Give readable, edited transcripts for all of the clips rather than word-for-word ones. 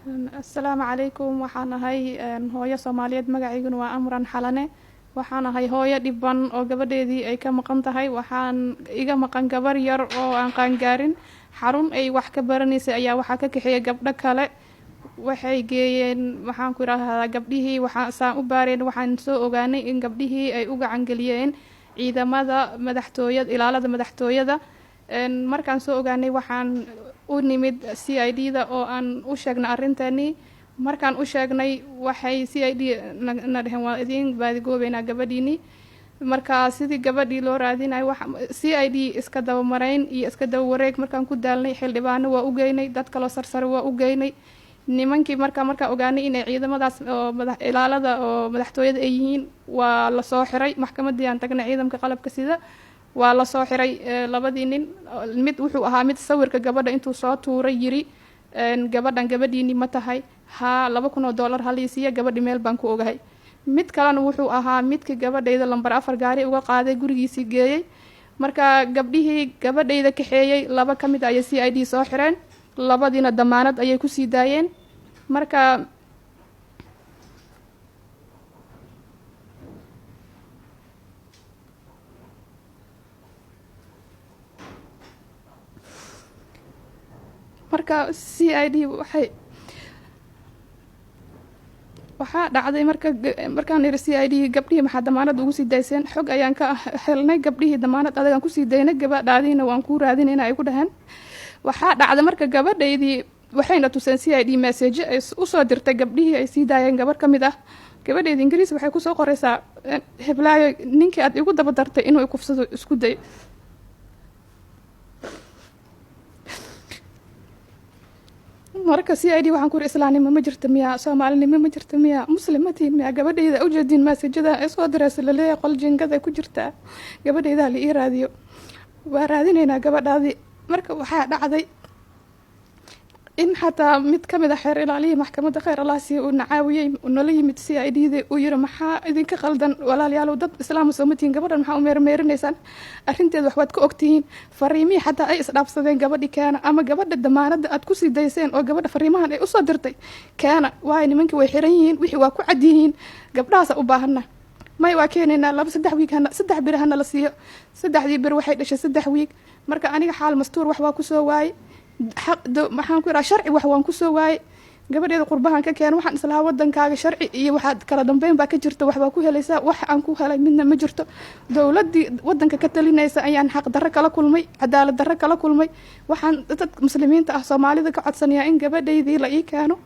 Asalaamu calaykum. Waxaan ahay hooyo Soomaaliyeed, magacayguna waa Amran Xalane. Waxaan ahay hooyo dhiban oo gabadheedii ay ka maqan tahay. Waxaan iga maqan gabar yar oo aan qaangaarin. Xarun ay wax ka baranaysay ayaa waxaa ka kaxeeyay gabdho kale, waxay geeyeen, waxaan ku idhaahdaa, gabdhihii. Waxaa saan u baareen, waxaan soo ogaanay in gabdhihii ay u gacangeliyeen ciidamada madaxtooyada, ilaalada madaxtooyada. Markaan soo ogaanay, waxaan u nimid CID da oo aan u sheegnay arrintani. Markaan u sheegnay, waxay CID na dheheen, "Waa idiin baadigoobeynaa gabadhiini." Marka sidii gabadhii loo raadinayo, CID iska dabamarayn iyo iska daba wareeg markaan ku daalnay, xildhibaano waa u geynay, dad kaloo sarsare waa u geynay. Nimankii markaa ogaanay inay ciidamadaas oo madax ilaalada oo madaxtooyada ay yihiin, waa lasoo xiray. Maxkamadii aan tagnay, ciidamka qalabka sida waa lasoo xiray labadii nin. Mid wuxuu ahaa mid sawirka gabadha intuu soo tuuray yiri, "Gabadhan gabadhiini ma tahay? Haa, $2,000 haliisiiya, gabadhi meel baan ku ogahay." Mid kalena wuxuu ahaa midka gabadhayda lambar 4 gaari uga qaaday, gurigiisii geeyey. Marka gabdhihii gabadhayda kaxeeyey, laba ka mid ayay CID soo xireen, labadiina damaanad ayay kusii daayeen. Marka CID waxaa dhacday, markaan iri CID, "Gabdhihii maxaa damaanad ugu sii dayseen?" "Xog ayaan ka helnay, gabdhihii damaanad adagaan kusii daynay, gabadhaadiina waan kuu raadinayna," ay ku dhaheen. Waxaa dhacday marka gabadhaydii waxayna tuseen CID message ay usoo dirtay gabdhihii ay sii daayeen gabar ka mid ah. Gabadhaydi Ingiriis waxay kusoo qoreysaa, "Heblaayo, ninkii aad igu daba dartay inuu ikufsado isku day." Marka CID waxaan ku yiri, "Islaamnimo ma jirta miyaa? Soomaalinimo ma jirta miyaa? Muslim ma tihin miyaa? Gabadhayda ujeediin maasajada ay soo diraysa, laleeyahay qol jingada ku jirtaa, gabadhayda la ii raadiyo." "Waa raadinaynaa gabadhaadii." Marka waxaa dhacday in xataa mid ka mid a xeer ilaalihii maxkamadda, kheyr Allah siiya, uu nacaawiyey, uu nala yimid CID da, uu yiri, "Maxaa idinka qaldan, walaalayaalow? Dad islaama soo ma tihiin? Gabadhan maxaa u meermeerinaysaan? Arrinteeda waxbaad ka ogtihiin." Fariimihii xataa ay isdhaafsadeen, gabadhi keena, ama gabadha damaanadda aad kusii dayseen oo gabadha fariimahan ay usoo dirtay keena, waayo nimankii way xiran yihiin, wixii waa ku cad yihiin, gabdhahaasa u baahana. "May, waa keenaynaa, laba saddex wiig hana, 3 beri hana la siiyo." Saddexdii beri waxay dhashay 3 wiig. Marka aniga xaal mastuur wax waa kusoo waayey, maxaan ku yidhaha, sharci wax waan kusoo waayey. Gabadheeda qurbahan ka keen, waxaan islahaa wadankaaga sharci iyo waxaad kala dambeyn baa ka jirta, waxbaa ku helaysaa. Wax aan ku helay midna ma jirto. Dowladdii wadanka ka talinaysa ayaan xaq darro kala kulmay, cadaalad darro kala kulmay. Waxaan dad muslimiinta ah, Soomaalida, ka codsanayaa in gabadhaydii la ii keeno.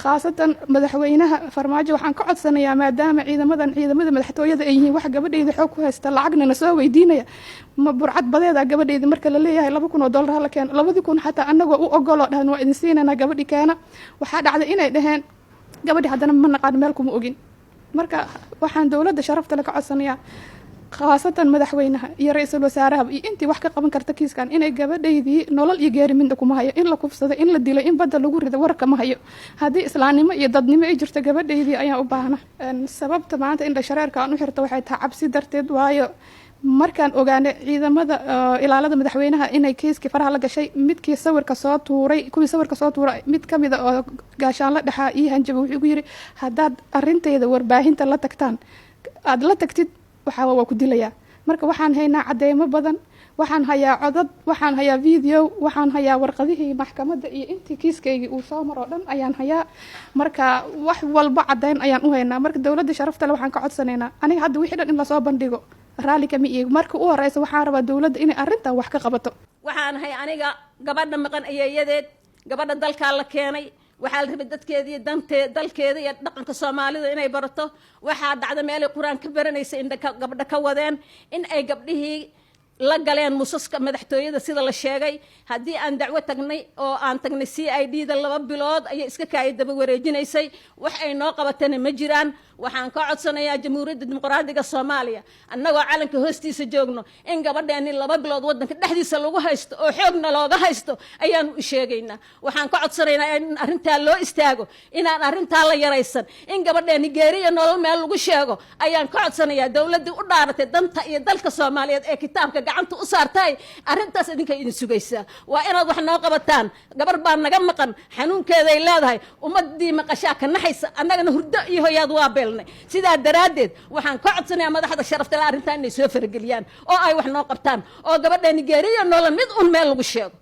Khaasatan madaxweynaha Farmaajo waxaan ka codsanayaa, maadaama ciidamadan ciidamada madaxtooyada ay yihiin wax gabadhayda xoog ku haysta, lacagna na soo weydiinaya, ma burcad badeeda gabadhayda? Marka la leeyahay $2,000 hala keeno, 2,000 xataa anagoo u ogolo dhahan, "Waa idin siinanaa, gabadhi keena," waxaa dhacday inay dhaheen, "Gabadhi haddana ma naqaan, meel kuma ogin." Marka waxaan dowladda sharafta le ka codsanayaa, khaasatan madaxweynaha iyo ra-iisul wasaaraha iyo intii wax ka qaban karta kiiskan, inay gabadhaydii nolol iyo geeri midna kuma hayo. In la kufsaday, in la dilay, in badda lagu rido, warka ma hayo. Haddii islaamnimo iyo dadnimo ay jirto, gabadhaydii ayaan u baahna. Sababta maanta indha shareerka aan u xirto waxay tahay cabsi darteed, waayo markaan ogaanay ciidamada ilaalada madaxweynaha inay kiiskii faraha la gashay, midkii sawirka soo tuuray, kuwii sawirka soo tuuray mid ka mida oo gaashaanla dhexaa ii hanjaba. Wuxuu igu yiri, "Haddaad arrintayda warbaahinta la tagtaan, aada la tagtid, waxaa waa ku dilayaa." Marka waxaan haynaa cadeymo badan, waxaan hayaa codad, waxaan hayaa video, waxaan hayaa warqadihii maxkamadda iyo intii kiiskaygii uu soo maroo dhan ayaan hayaa. Marka wax walba caddeyn ayaan u haynaa. Marka dowladda sharafta le waxaan ka codsanaynaa, aniga hadda wixii dhan in lasoo bandhigo raalli kama iigo. Marka u horeysa waxaan rabaa dowladda inay arrintan wax ka qabato. Waxaan ahay aniga gabadha maqan ayeeyadeed. Gabadha dalkaa la keenay, waxaa la rabay dadkeeda iyo dantee dalkeeda iyo dhaqanka Soomaalida inay barato. Waxaa dhacda meelay qur-aan ka baranaysa in gabdho ka wadeen, in ay gabdhihii la galeen musaska madaxtooyada, sida la sheegay. Haddii aan dacwo tagnay oo aan tagnay CID da, 2 bilood ayay iska kaaya daba wareejinaysay. Wax ay noo qabatana ma jiraan. Waxaan ka codsanayaa Jamhuuriyadda Dimuqraadiga Soomaaliya, annagoo calanka hoostiisa joogno, in gabadheeni 2 bilood waddanka dhexdiisa lagu haysto oo xoogna looga haysto ayaanu u sheegaynaa. Waxaan ka codsanaynaa in arrintaa loo istaago, inaan arrintaa la yaraysan, in gabadheeni geeri iyo nolol meel lagu sheego ayaan ka codsanayaa dowladdii u dhaaratay danta iyo dalka Soomaaliyeed ee kitaabka gacanta u saartaay. Arrintaas idinka idin sugaysaa. Waa inaad wax noo qabataan. Gabar baa naga maqan, xanuunkeeday leedahay. Ummadii maqashaa ka naxaysa, annagana hurdo iyo hoyaad waa beelnay. Sidaa daraaddeed waxaan ka codsanayaa madaxda sharafta leh arrintan inay soo farageliyaan oo ay wax noo qabtaan, oo gabadheeni geeriyo nolol mid un meel lagu sheego.